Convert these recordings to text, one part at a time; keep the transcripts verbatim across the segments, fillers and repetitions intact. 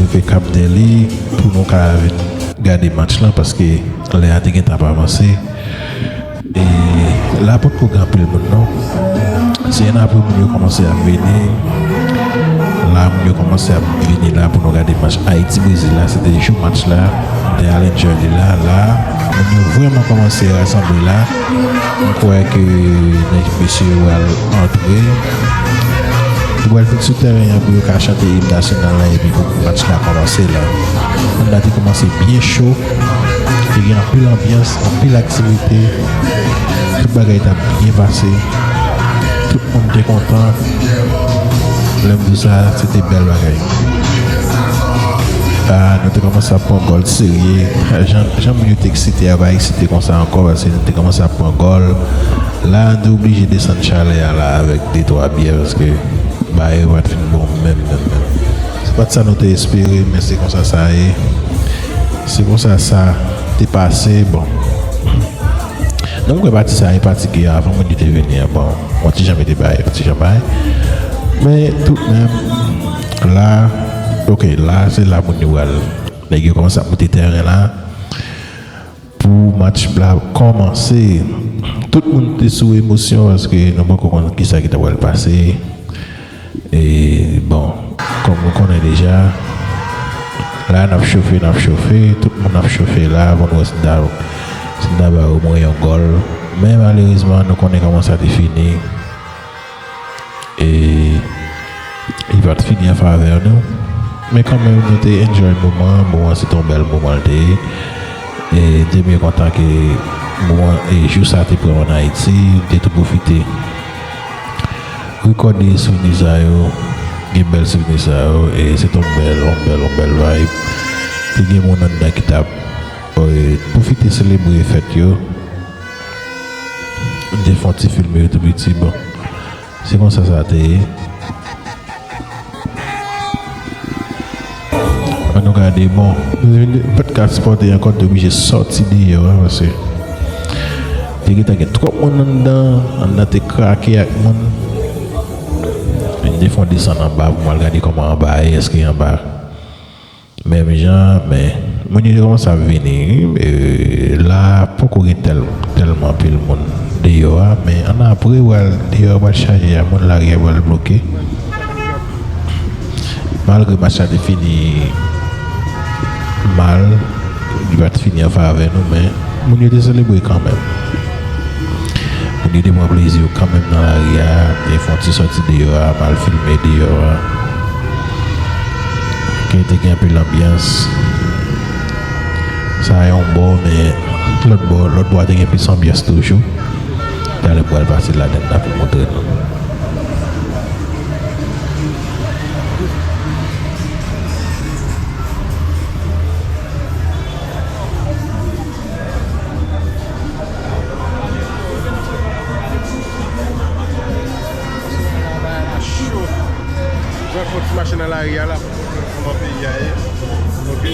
Rive Cap Delly pou nou ka vin gade match lan, paske lè a te gentan ap avanse. E la potko gen anpil moun non. Se yen apre moun yo kòmanse ap vini. La moun yo kòmanse ap vini la pou nou gade match Ayiti Brezil la. Se te jou match la. M te al enjoy li la. La moun yo vrèman kòmanse rasanble la. M kwè ke nèg mesye yo al antre. Yo pral vin sou tèren an pou yo ka chante im nasyonal la epi pou match la kòmanse la. Moun la te kòmanse byen cho. Te gen anpil anbyans, anpil aktivite. Tout bagay t ap byen pase. Tout moun te kontan. Lè m di w sa, se te bèl bagay. Ah, nou te kòmanse ap pran gòl serye. Jan, jan moun yo te eksite a, pa eksite konsa ankò, paske nou te kòmanse ap pran gòl. La, nou te oblije desann chalè a la avèk de twa byè, paske bagay yo pa t fin bon menm, menm, menm. Se pa t sa nou te espere, men se konsa sa ye. Se konsa sa te pase, bon. Non, m kwè pati sa e pati ki avan moun yo te vini an, bon, yon ti jan mete bay, yon ti jan bay. Men tout menm, la, ok, la, se la moun yo pral, nèg yo kòmanse ap moute tèren la pou match la kòmanse. Tout moun te sou emosyon paske nou poko konn kisa ki ta pral pase. E, bon, kòm nou konnen deja, la n ap chofe, n ap chofe, tout moun ap chofe la, pou n wè si n ta, si n ta ba omwen yon gòl. Men malerezman, nou konnen kòman sa te fini. E li pa t fini an favè nou. Men kanmenm, nou te enjoy moman an. Moman an, se te yon bèl moman l te ye. E Dye byen kontan ke moman, e jou sa te pran ann Ayiti, m te tou pwofite rekòde souvni sa yo, gen bèl souvni sa yo, e se te yon bèl, yon bèl, yon bèl vibe. Te gen moun anndan ki t ap, e, pwofite selebre fèt yo. M te fè yon ti filme yo tou piti, bon. Se konsa sa te ye. Ann nou gade, bon, nou pa t ka sipòte ankò, te oblije sòti deyò a, paske te gentan gen twòp moun anndan, anndan te krake ak moun. N te fè yon desann anba pou m al gade kòman anba ye, èske anba menm jan, men moun yo te kòmanse ap vini, e, la poko gen tèl, tèlman anpil moun deyò a, men ann apre, pral, deyò a pral chaje a moun, lari a pral bloke. Malgre match la te fini mal, li pa t fini an favè nou, men moun yo te selebre kanmenm. Moun yo te pran plezi yo kanmenm nan lari a, te fè yon ti sòti deyò a, m al filme deyò a. Ke te gen anpil anbyans. Sa a yon bò, men lòt bò, lòt bò a te gen plis anbyans toujou. Talè m pral pase ladann la pou montre nou. Cho. Pran fò ti mache nan lari a la pou konprann kòman peyi a ye. Ok.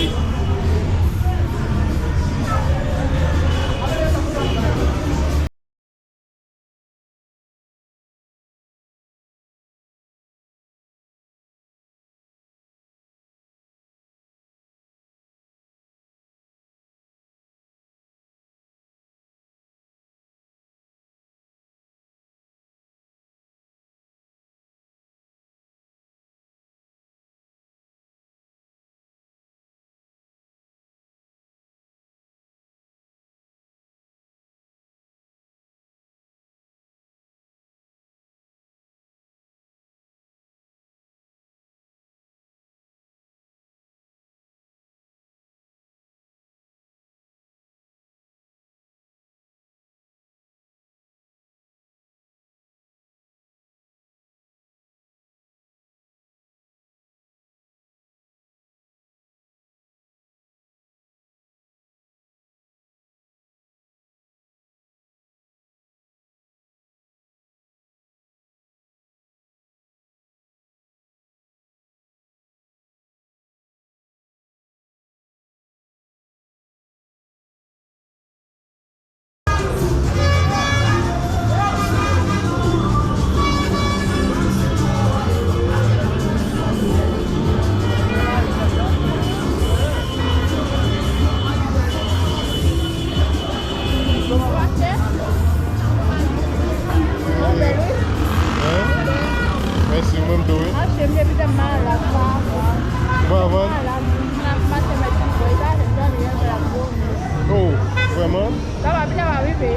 Mèsi, ou menm tou, wi. Mache, m depi te malad, m pa vann. Ou pa vann? M malad, m ap mache mèt pou mwen. Sa se dòmi, yon fè la pou mwen. Oh, vrèman? Sa va, pita va rive.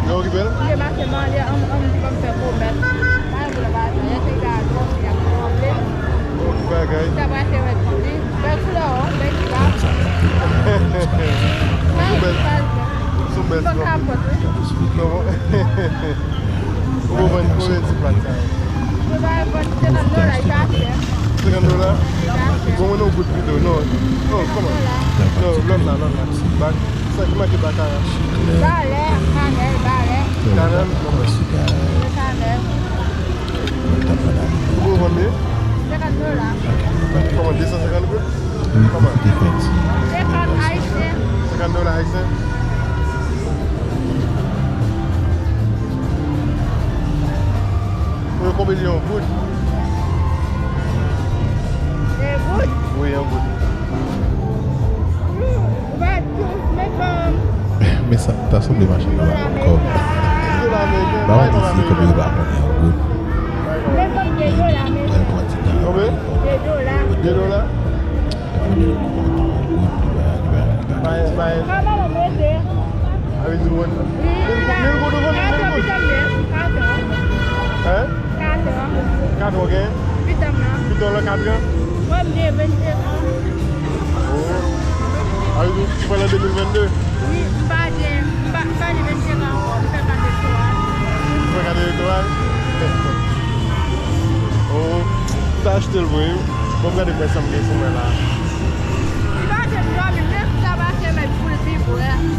Yo okipe l? M te mache mande, an, an, m di ban m fè komès. Pa yon pwoblèm, pa yon pwoblèm. Yè te ka dòmi, ap tranble. Oh, ki bagay. Sa va se mèt pou li. Bèl koulè, wi, bèl ki la. Sou bèl, sou bèl. Bon kapòt, wi. Kòman? Ou pou vann konbyen ti plat sa yo? Mwen va vann senkant dola, li pa chè. Senkant dola? Li pa chè. Bon, mwen nou gout pito. Non. Oh, kòman? Non, lòt la, lòt la. Bak, sa ki make bakara? Balè, kanèl, balè. Kanèl? Kanèl. Ou pou vann li? Senkant dola. Kòman, de san senkant goud? Kòman? Senkant ayisyen. Senkant dola ayisyen. Ou konbyen yon goud? Yon goud? Wi, yon goud. Hmm, ou pa di, men fanm. Men sa, ta sanble machin nan ba kòb. Ba w di se kòb yo pa konnen yon goud. Men fanm de dola, men. Mwen pran ti tan. Konbyen? De dola. De dola? Bay, bay. Kòman w rete? Avi di w vann. Mil, mil goud ou vann, mil goud. Katran. Hein? Katran. Katran, ok. Pitit mwen. Pitit w lan katran? Mwen, m gen vennsenk an. Oh. Avi di w fèt an de mil vennde? Wi, m pa gen, m pa, m pa gen vennsenk an ankò. M fè kat elektoral. M fè kat elektoral? Oh, m ta achte l vre wi. Bon, m gade kòman sa m gen sou mwen la. Li pa janm dòmi, menm si sa pa se mèt pou l pi vre. Li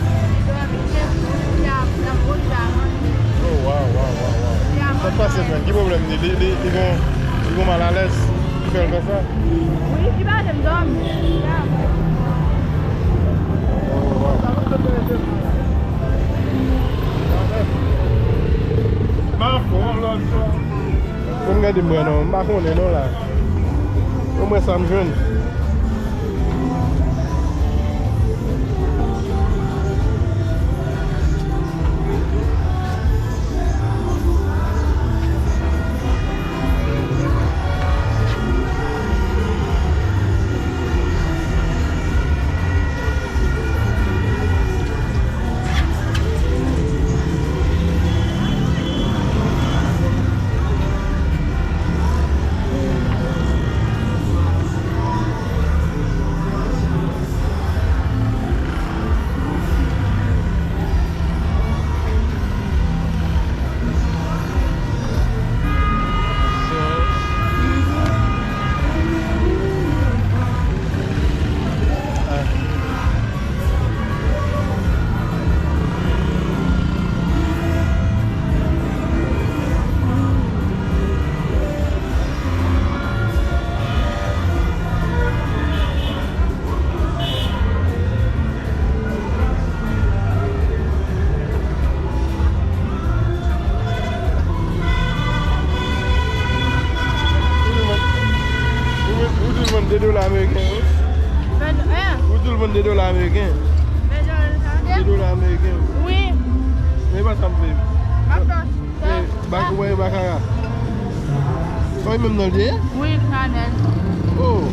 dòmi, li ap, l ap bouche a manje. Oh, waw, waw, waw, waw. Li ap manje. Sa k pase, frè m? Ki pwoblèm li? Li, li, li gon, li gon malalèz ki fè l fè sa? Wi, li pa janm dòmi. Li ap. Oh, waw. Ban m gade m wè non, m pa konnen non la. Ban m wè sa m jwenn. Ou di l vann de dola ameriken, wi. Vann, hein? Ou di l vann de dola ameriken. De dola sa? De dola ameriken. Wi. Men pa sa m vle. Apa? E, bak-, ou wè e bakara? Ou menm nan l ye? Wi, kanèl. Oh.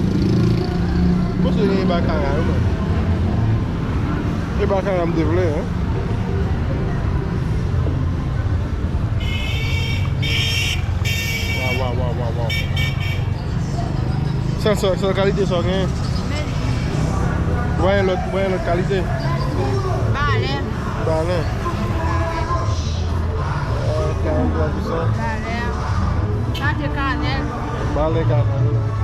Mwen se gen bakara, wi, mwen. E bakara m te vle, hein? Waw, waw, waw, waw, waw. Sèl, sèl, sèl kalite sa w genyen? Mwen gen lòt, mwen gen lòt kalite. Balen. Balen. Ah, karant twa pou san. Balen. Sa se kanèl. Balen kanèl, ok.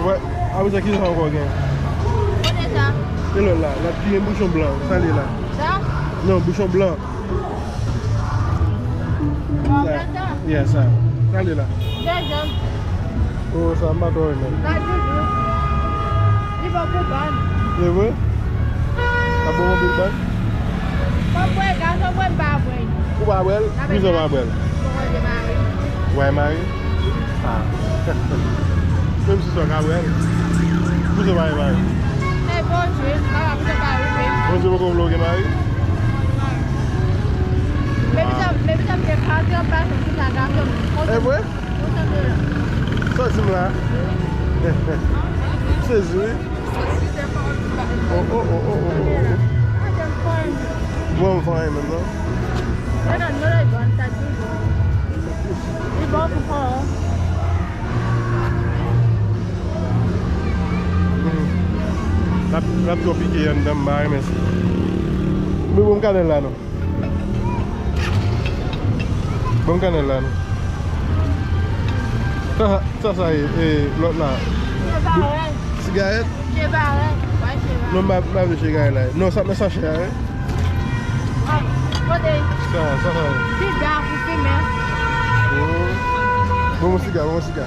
Wè, apre sa, ki sa ankò gen? Kote sa? E lòt la, la ki gen bouchon blan, sa li la. Sa? Non, bouchon blan. Sa, yeah, sa. Sa li la. Jènjan. Oh, sa m pa twò renmen. Sa doudou. Li bon pou bòn. E vre? Sa bon anpil bòn? Mwen bwè, gason bwè, m pa bwè. Ou pa bwè l? Poukisa w pa bwè l? Mwen manje mari. Ou pa mari? Ah. Menm si sa w ka bwè l. Poukisa w pa mari? Se Bondye, papa, poukisa w pa rive? Bondye poko vle w gen mari? Men pita, men pita m gen katran pase m tounen a gason m. E vre? Sa w di m la? M sezi wi. Oh, oh, oh, oh, oh, oh. Bon, m fè anyen menm non. Hmm. L ap, l ap twò pike anndan m pa renmen sa. Bon, bon, kanèl la non. Bon, kanèl la non. Sa, sa, sa ye, e, lòt la. Sigarèt? Sigarèt? Sigarèt. Wè, sigarèt. Non, m pa, m pa vle sigarèt la. Non, sa, men sachè a, wi. Wè, kote? Sa, sa, sa. Siga pou fimen. Oh. Bon, bon, siga, bon, bon, siga.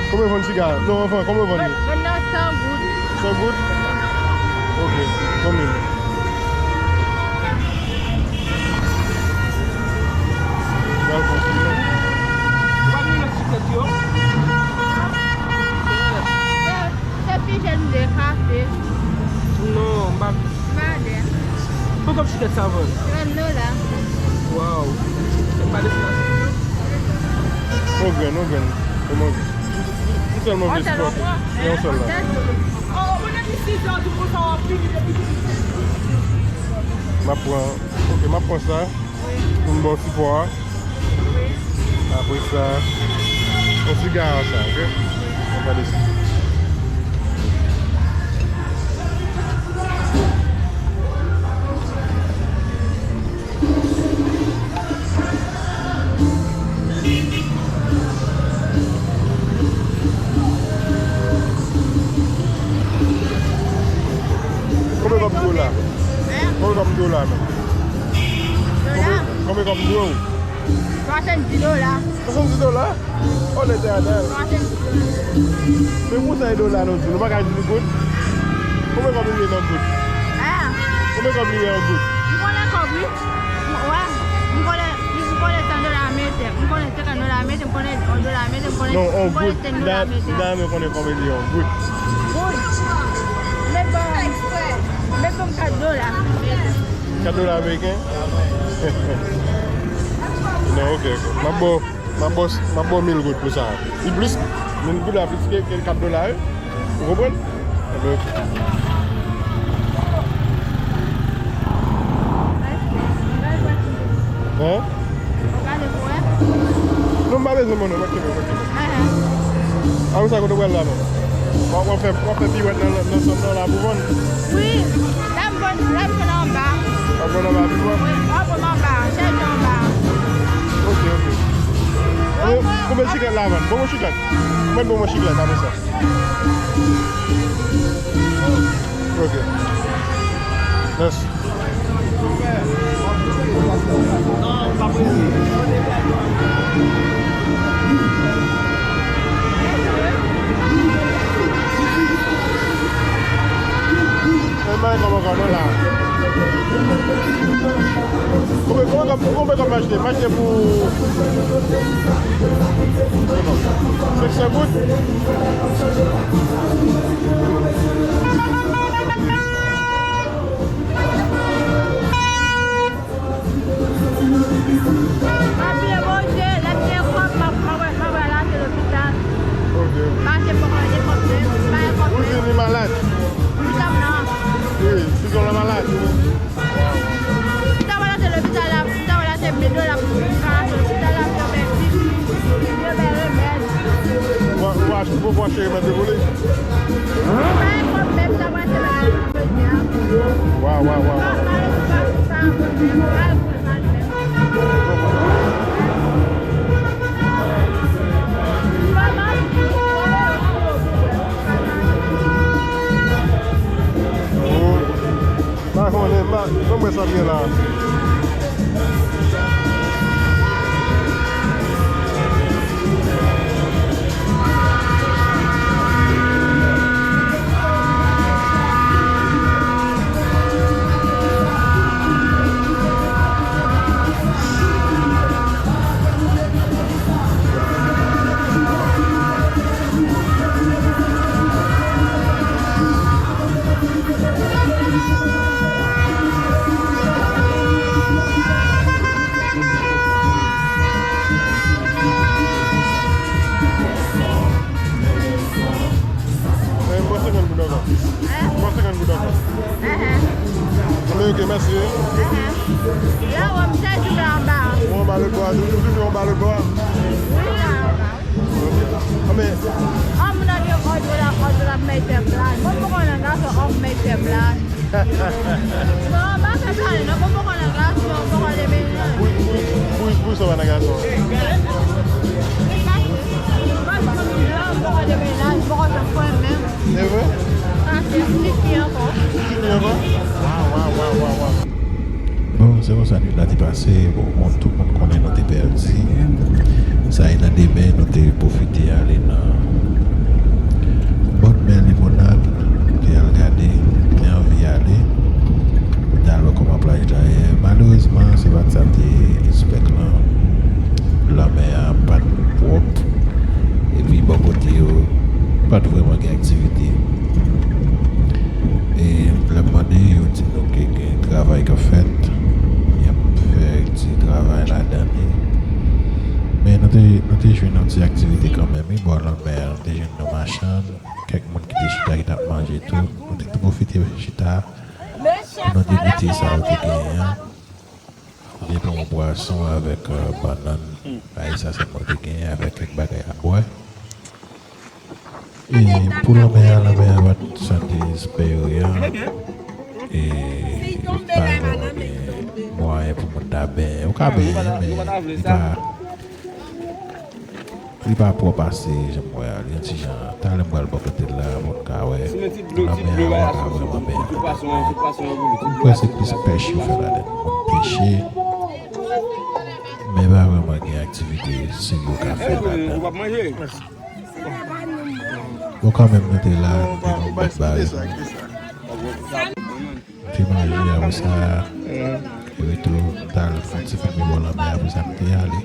Konbyen vann siga? Non, anvan, konbyen vann li? Vann nan san goud. San goud? Ok, konbyen? Pral konfime. Ou pa gen lòt sikrèt yo? Se, se pi jèn de kafe. Non, m pa. Poko m chita sa vann. Trant dola. Waw. Se pa de sa. On grenn, on grenn. Kòman? Yon sèl move spot. Yon sèl la. M ap pran. Ok, m ap pran sa. Pou m ba w sipò a. Apre sa, yon siga sa, ok? Mwen pale sa. Konbyen kòb m dwe w la? Konbyen kòb m dwe w la menm? Konbyen, konbyen kòb m dwe w? Swasanndis dola. Swasanndis dola? Oh, Letènèl. Swasanndis dola. Men pou sa e dola nou di, nou pa ka di li goud? Konbyen kòb li ye nan goud? Ah. Konbyen kòb li ye an goud? M konnen kòb, wi. Wè. M konnen, m konnen san dola mete. M konnen senkant dola mete. M konnen yon dola mete. M konnen, non, an goud. M konnen senk dola mete. Da, da, men konnen konbyen li ye an goud. Goud. Met ban, met ban m kat dola. Kat dola ameriken? Non, ok, ok. M ap ba w, m ap ba w, m ap ba w mil goud pou sa. Li plis, mil goud la plis ke, ke kat dola, wi. Ou konprann? Enben, ok. Hein? Non, m pa bezwen monnen, pa kenbe, pa kenbe. Apre sa, kote w pral la menm? W ap, w ap fè, w ap fè piwèt nan, nan zòn nan la pou vann? Wi, la m vann, la m vann anba. W ap vann anba piwèt? Wi, w ap vann anba, chèz anba. Ok, ok. Konbyen, konbyen chiklèt la vann? Bon, bon chiklèt. Mwen bon, bon chiklèt, apre sa. Ok. Mèsi. Men bagay kòman kòman la. Konbyen, konbyen kòb, konbyen kòb m achte? M achte pou senk san goud. Mwen priye Bondye, lè m gen kòb, m ap, m ap, m ap al achte lopital. Ok. Paske m poko gen kòb menm, m pa gen kòb menm. Ou di li malad? Pitit mwen nan. Wi, pitit w lan malad. M ta pral achte lopital la, m ta pral achte mil dola pou m ka achte lopital la, pou yo bay pitit, pou yo bay remèd. Ou, ou achte, ou achte remèd pou li? M pa gen kòb menm, m ta pral achte bagay. Waw, waw, waw, waw. Oh, pa konnen, pa, ban mwen sa m gen la. Yon ba lòt bò a? Wi, la, la. Ok. Ah, men. Òm nan gen òd, la, òd, la, mèt plas. Mwen, mwen konnen gason, òm mèt plas. Non, pa fè pale, non, mwen, mwen konnen gason, mwen konnen mennaj. Pou, pou, pou, pou sa, w pa nan gason. Mwen, mwen, mwen, mwen konnen mennaj, mwen konnen frè menm. Se vre? Ah, se ti fi ankò. Ti fi ankò? Waw, waw, waw, waw, waw. Bon, se konsa nwit la te pase. Bon, bon, tout moun konnen nou te pèdi. Sa e nan demen, nou te pwofite ale nan bòdmè Limonad. Nou te al gade, nou te anvi ale. Nou te al wè kòman plaj la ye. Malerezman, se pa t sa m te espèk lan. Lanmè a pa t pwòp. Epi bò kote yo, pa t vrèman gen aktivite. E lè m mande, yo di nou ke gen travay k ap fèt. Y ap fè ti travay ladan li. Men nou te, nou te jwenn yon ti aktivite kanmenm, wi, bò lanmè a. Nou te jwenn yon machann, kèk moun ki te chita, ki t ap manje tou. Nou te tou pwofite chita pou nou degoute sa yo te genyen an. Te pran yon bwason avèk, euh, bannann. Bagay sa sèlman te genyen avèk kèk bagay a bwè. E pou lanmè a, lanmè a pa t sa n te espere a. E pa vrèman gen mwayen pou moun ta benyen. Ou ka benyen, men li pa, li pa pwòp ase, jan m wè a. Li yon ti jan, talè m pral bò kote l la, pou n ka wè. Lanmè a, ou pa ka vrèman benyen. M kwè se plis pèch yo fè ladan. Moun peche, men pa vrèman gen aktivite serye yo ka fè ladan. Bon, kanmenm, nou te la, nou te nan yon bòt bare. Nou te manje, apre sa, epi tou, nou t al fè yon ti filme bò lanmè, apre sa, nou te ale.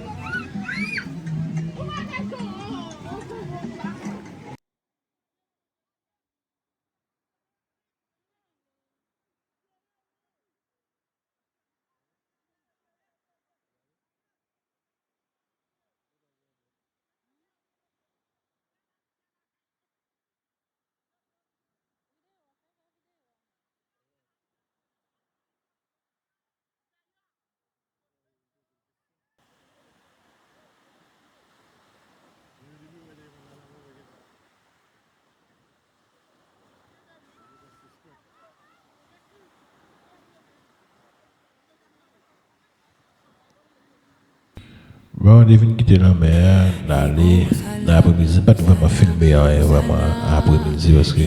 Bon, nou te fin kite lanmè a, n ale nan apremidi. M pa t vrèman filme anyen vrèman apremidi, paske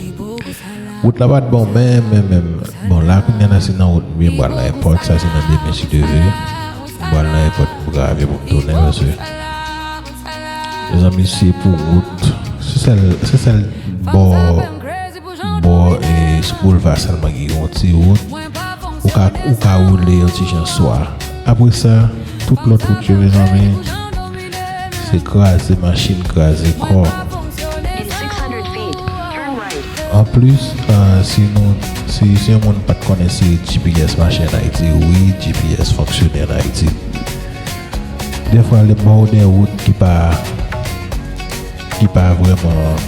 wout la pa t bon, men, men, men, bon, la kounye a, si nan wout, m byen pral nan èpòt, sa se nan demen, si Dye vle. M pral nan èpòt, m grave pou m tounen, paske, mezanmi, se pou wout, se sèl, se sèl bò, bò, e, sou boulva sèlman ki gen yon ti wout. Ou ka, ou ka woule yon ti jan swa. Apre sa, tout lòt wout yo, mezanmi, se kraze machin, kraze kò. Anplis, ah, si nou, si, si yon moun pa t konnen si G P S mache ann Ayiti, wi, G P S fonksyone ann Ayiti. Dèfwa, lè m ba w de wout ki pa, ki pa vrèman,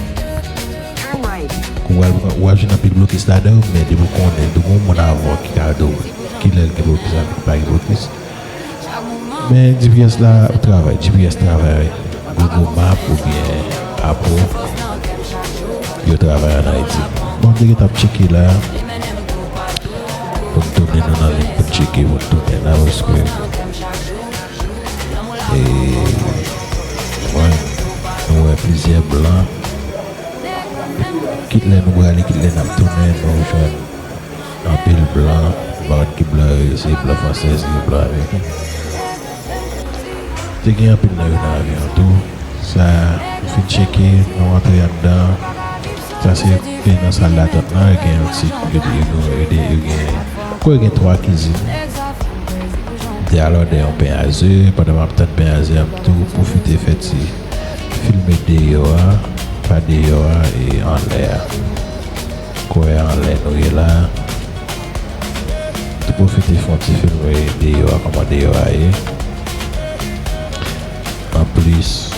ou al, ou al jwenn anpil blokis ladan yo, men depi w konnen, depi w gen yon moun avè w ki ka di w kilè l gen blokis avè ki pa gen blokis. Men G P S la ap travay, G P S travay, Google Map oubyen Apple, yo travay ann Ayiti. Bon, m te gentan ap tcheke la, pou n tounen, nou nan liy pou n tcheke, pou n tounen la, paske E, mwen, nou wè plizyè blan. Kit lè nou prale, kit lè n ap tounen, nou jwenn anpil blan. M pa konn ki blan yo ye, se blan fransè, se blan ameriken. Te gen anpil nan yo nan avyon an tou. Sa, nou fin tcheke, nou antre anndan. Sa se, e, nan sal datant lan, gen yon ti, yo, yo, yo, yo gen, kwè gen twa kizin. M te al òdè yon pen a ze, pandan m ap tann pen a ze a, m tou pwofite fè ti filme deyò a, pa deyò a, e anlè a. Kwè anlè nou ye la. Tou pwofite fè yon ti filme deyò a, kòman deyò a ye. Anplis,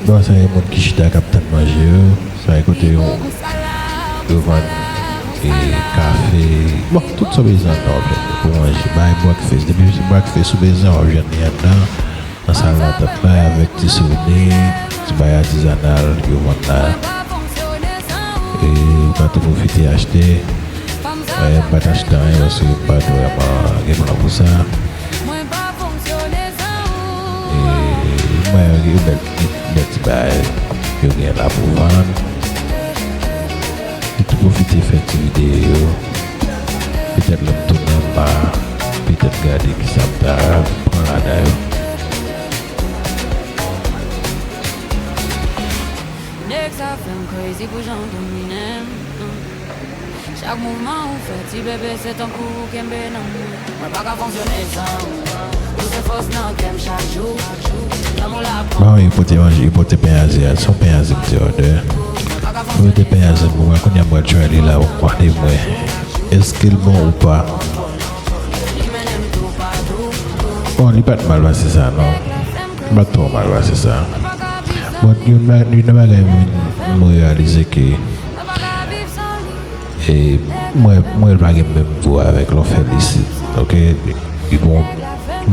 Bon, sa e moun ki chita k ap tann manje yo. Sa e kote yo, yo vann e kafe. Bon, tout sa w bezwen anndan w ap jwenn pou manje. Bay breakfast. Depi se breakfast ou bezwen, w ap jwenn li anndan. Nan sal latant la, avèk ti souvni, ti bagay atizanal yo vann la. E ou ka tou pwofite achte. Mwen, m pa t achte anyen paske m pa t vrèman gen plan pou sa. E mwen, yo gen bèl, bèl ti bagay yo gen la pou vann. Li tou pwofite fè ti videyo. Petèt lè m tounen m a petèt gade kisa m ta pran ladan yo. Nèg sa fè m crazy pou jan w domine m. Chak mouvman ou fè, ti bebe, se tankou ou kenbe nan men. Mwen pa ka fonksyone san ou. Ou se fòs nan kè m chak jou. Lanmou la pran. Bon, yo pote manje, yo pote pen aze a. Se yon pen aze m te òdè. Yo pote pen aze pou mwen. Kounye a m pral try li la pou m gade mwen. Èske l bon ou pa? Bon, li pa t mal pase sa, non. Li pa t twò mal pase sa. Bon, youn nan, youn nan bagay m, m reyalize ke E mwen, mwen pa gen menm gou avèk lè w fè l isit, oke? Li bon,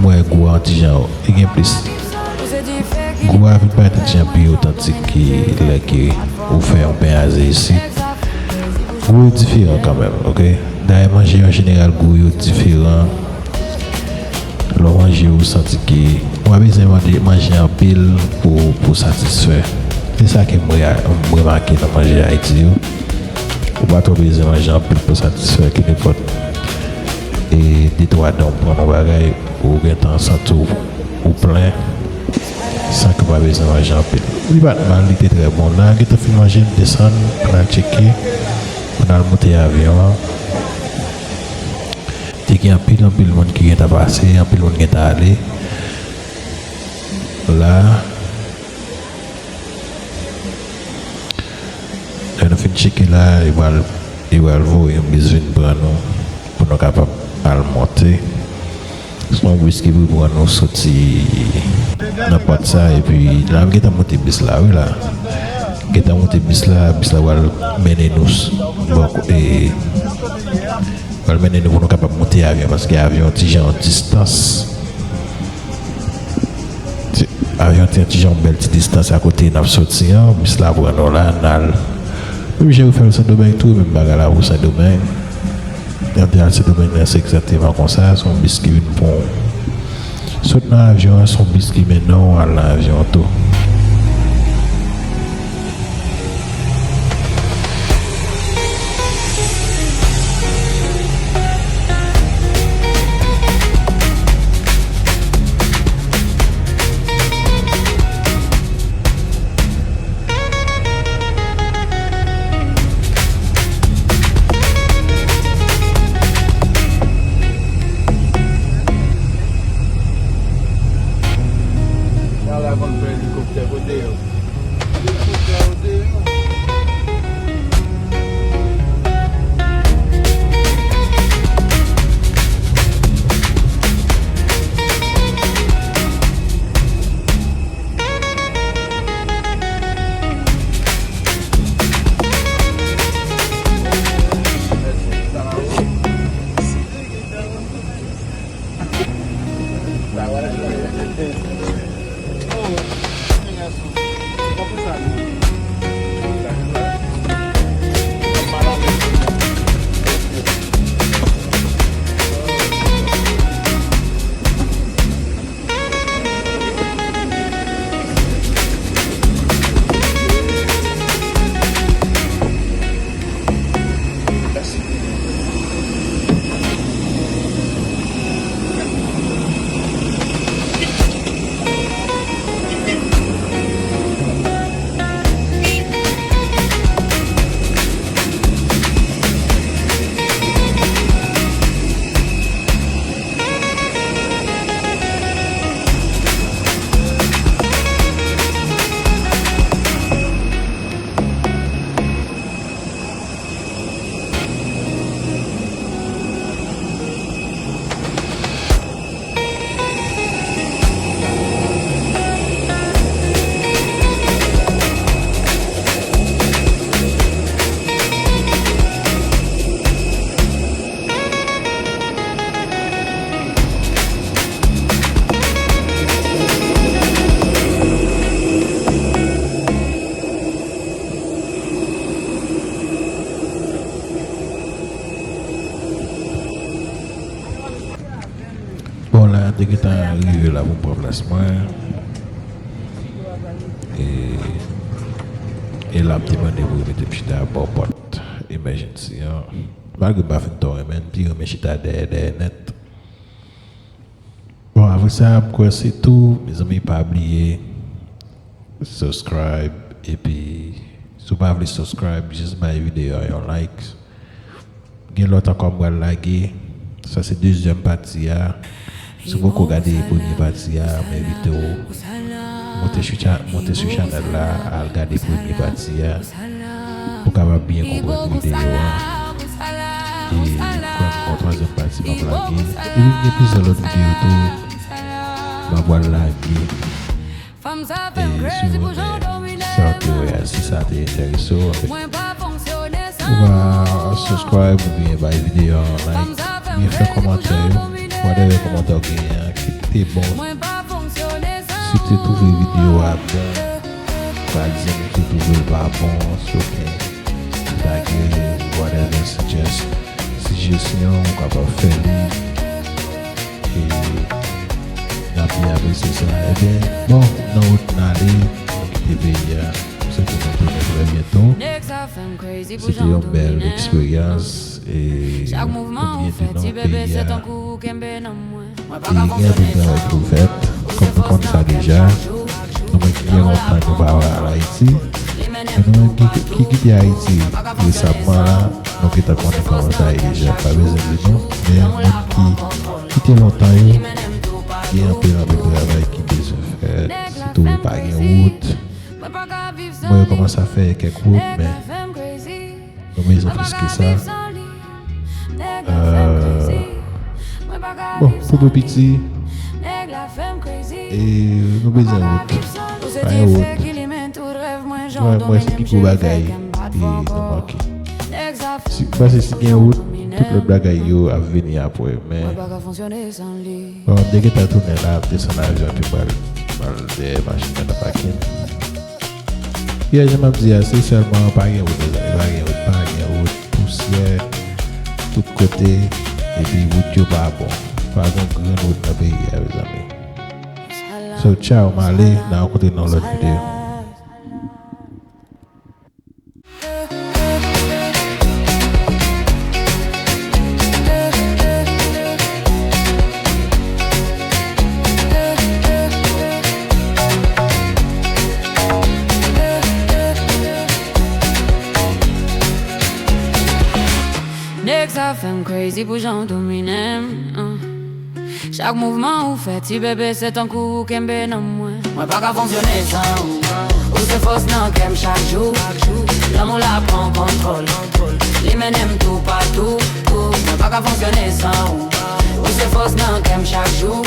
mwen gou a yon ti jan, li gen plis, gou a vin parèt yon ti jan pi otantik ke lè ke ou fè yon pen aze isit. Gou yo diferan kanmenm, oke? Dayè manje yo an jeneral gou yo diferan. Lè w manje, ou santi ke ou pa bezwen manje, manje anpil pou, pou satisfè. Se sa ke m re-, m remake nan manje Ayiti yo. Ou pa twò bezwen manje anpil pou satisfè, ke nenpòt, e, de twa dan w pran nan bagay, ou gentan santi w, ou plen, san ke w pa bezwen manje anpil. Li pa t mal, li te trè bon. Lè m gentan fin manje, m desann, m al tcheke, m al moute avyon an. Te gen anpil, anpil moun ki gentan pase, anpil moun gentan ale. La, lè nou fin tcheke la, yo pral, yo pral voye yon bis vin pran nou, pou nou kapab al monte. Se yon bis ki pou pran nou soti nan pòt sa, epi la, m gentan monte bis la, wi la. Gentan monte bis la, bis la pral mennen nou s-, bò ko-, e, pral mennen nou pou nou kapab monte avyon, paske avyon ti jan yon distans. Ti, avyon ti, ti jan yon bèl ti distans a kote n ap soti an, bis la pran nou la, n al. M oblije refè l Sendomeng tou, menm bagay la pou Sendomeng. Lè m te al Sendomeng nan, se egzakteman konsa, se yon bis ki vin pran w. Sot nan avyon an, se yon bis ki mennen w al nan avyon an tou. Bon, la, te gentan rive la pou m pran plas mwen. E, e la, m te mande pou yo mete m chita bò pòt emergency an. Malgre m pa fin twò renmen, m pi renmen chita dèyè, dèyè nèt. Bon, apre sa, m kwè se tou. Mezanmi, pa bliye subscribe. Epi, si w pa vle subscribe, jis bay videyo a yon like. Gen lòt ankò m pral lage. Sa se dezyèm pati a. Si w poko gade premye pati a, m envite w monte sou cha-, monte sou chanèl la, al gade premye pati a, pou w kapab byen konprann videyo a. E kwè m gen yon twazyèm pati m ap lage. Epi m gen plizyè lòt videyo tou m ap pral lage. E si w renmen sa w te wè a, si sa te enterese w, anfèt, ou ka subscribe oubyen bay videyo a yon like, oubyen fè kòmantè yo, whatever kòmantè w genyen an, ki te bon. Si w te twouve videyo a bon, pa egzanp, si w twouve l pa bon, si w gen, si w ta gen whatever suggest, sijesyon, ou kapab fè li. E n ap byen apresye sa. Ebyen, bon, nan wout n ale, nou kite peyi a. M swete nou tounen trè byento. Se te yon bèl eksperyans. E nou byen tounen peyi a. E gen anpil travay pou fèt. Kòm nou konn sa deja, nou menm ki gen lontan nou pa al Ayiti, men nou menm ki, ki kite Ayiti resamman la, nou gentan konnen kòman sa ye deja, pa bezwen di nou. Men moun ki kite lontan yo, gen anpil, anpil travay ki bezwen fèt, sitou pa gen wout. Mwen, yo kòmanse ap fè kèk wout, men nou bezwen plis ke sa. Euh, bon, Potopoto piti, e nou bezwen wout. Pa gen wout. Mwen, mwen, se pi gwo bagay e nou manke. Si, paske si gen wout, tout lòt bagay yo ap vini apre, men bon, m te gentan tounen la, m desann avyon epi m pral, pral dèyè machin nan nan pakin. Yè, jan m ap di a, se sèlman pa gen wout, mezanmi, pa gen wout, pa gen wout, pousyè tout kote, epi wout yo pa bon. Pa gen grenn wout nan peyi a, mezanmi. So, tchao, m ale, n a rankontre nan yon lòt videyo. Nèg sa fè m crazy pou jan w domine m, uh. Chak mouvman ou fè, ti bebe, se tankou ou kenbe nan mwen. Mwen pa ka fonksyone san ou. Ou se fòs nan kè m chak jou. Lanmou la pran kontwòl. Li mennen m toupatou, tou. Mwen pa ka fonksyone san ou. Ou se fòs nan kè m chak jou.